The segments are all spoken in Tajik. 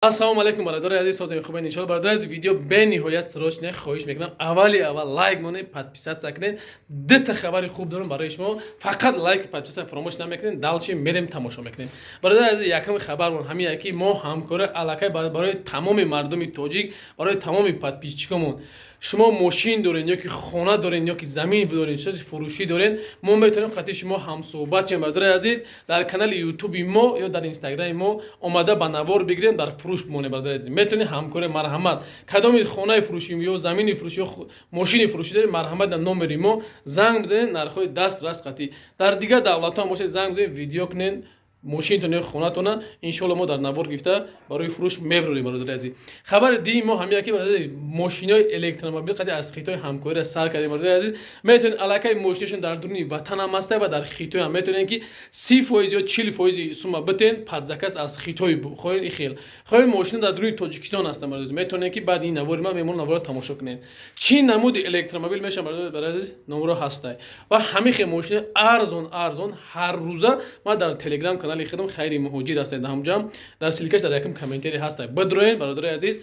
Ассалому алайкум, бародари азиз, созем, хубен, иншоалло. Бародари азиз, видео бениҳоят срочно, хоҳиш мекунам, аввали аввал лайк монед, подписаться кунед. Дута хабари хуб дорам барои шумо. Фақат лайк, подписаться фаромӯш намекунед. Дальше мерем, тамошо мекунем. Бародари азиз, якум хабармон ҳамин, ки мо ҳамкори аллакай барои тамоми мардуми тоҷик, барои тамоми подписчикомон. Шумо мошин дорен ё ки хона дорен, ё ки замин дорен, чизи фурӯшӣ дорен, мо метавонем хати шумо ҳамсӯҳбат шем. Бародари азиз, дар канали ютуби мо ё дар инстаграми мо омада, ба навор бигирем, дар фурӯш бимонем. Бародари азиз, метавонед ҳамкорӣ, марҳамат. Кадоми хонаи фурӯшӣ ё замини фурӯшӣ ё мошини фурӯшӣ дорем, марҳамат, дар номери мо занг бизанед, нархҳои даст раст қатӣ. Дар дигар давлатҳо ҳам бошед, занг бизанед, видео кунед мошинтон ё хонатона, иншоалло, мо дар навор гирифта барои фурӯш мебарорем. Бародари азиз, хабари дии мо ҳамин, ки бародари, мошинои электромобил қади аз Хитой ҳамкориро сар кардем. Бародари азиз, метавонед, аллакай мошинашон дар дуруни ватан ҳам аста ва дар Хитой ҳам метавонед, ки 30% ё 40 фоизи сума битен, под заказ аз Хитой хоҳед, ихел хоҳед. Мошина дар дуруни Тоҷикистон ҳастам. Бародари азиз, метавонед, ки баъди ин навори ман мемон наворро тамошо кунед, чӣ намуди электромобил мешавад. Бародари азиз, номро ҳастай ва ҳамин хел мошини арзон арзон ҳар рӯза ман дар телеграм канали худам, Хайри Муҳоҷир ҳастед, ҳамҷам дар ссылкаш дар якум комментарий ҳастай, бидроен. Бародари азиз,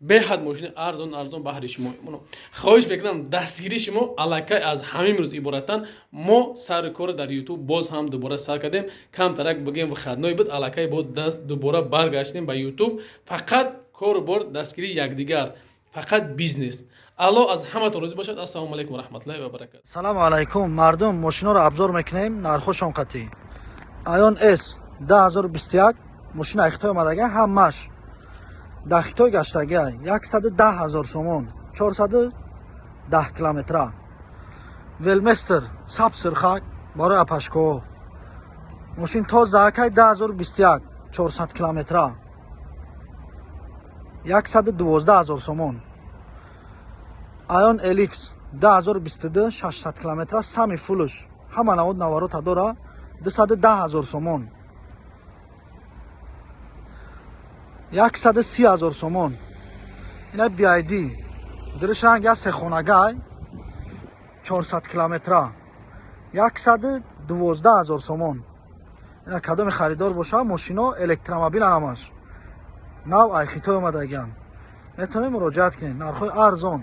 беҳад мошини арзон арзон баҳри шумо. Хоҳиш мекунам, дастгирии шумо аллакай аз ҳамин рӯз иборатан мо сари кор дар ютуб боз ҳам дубора сар кардем. Камтарак бигем, выходной буд, аллакай бо дубора баргаштем ба ютуб. Фақат кору бор, дастгирии якдигар, фақат бизнес. Аллоҳ аз ҳаматон розӣ бошад. Ассалому алайкум варахматуллоҳи ва баракату. Салому алайкум, мардум. Мошиноро обзор мекунем, нархошон қатъӣ. Айон С 2021, мошина Хитой омадага, ҳамаш дар Хитой гаштага, 110 ҳазор сомон, 410 километра. Велместер саб сирхак барои апашкоҳо, мошин тозаакай, 2021, 400 километра, 112 ҳазор сомон. Айон LX 2022, 600 километра, сами фулуш, ҳама навод наворота дора, 210 ҳазор сомон. 130 ҳазор сомон. Ина BYD, дириш ранг я сехонагай, 400 километра, 112 ҳазор сомон. Ина кадоми харидор боша, мошино электромобил, ҳамаш нав ай Хитой омадагиан, метавонед муроҷиат кунед, нархҳои арзон.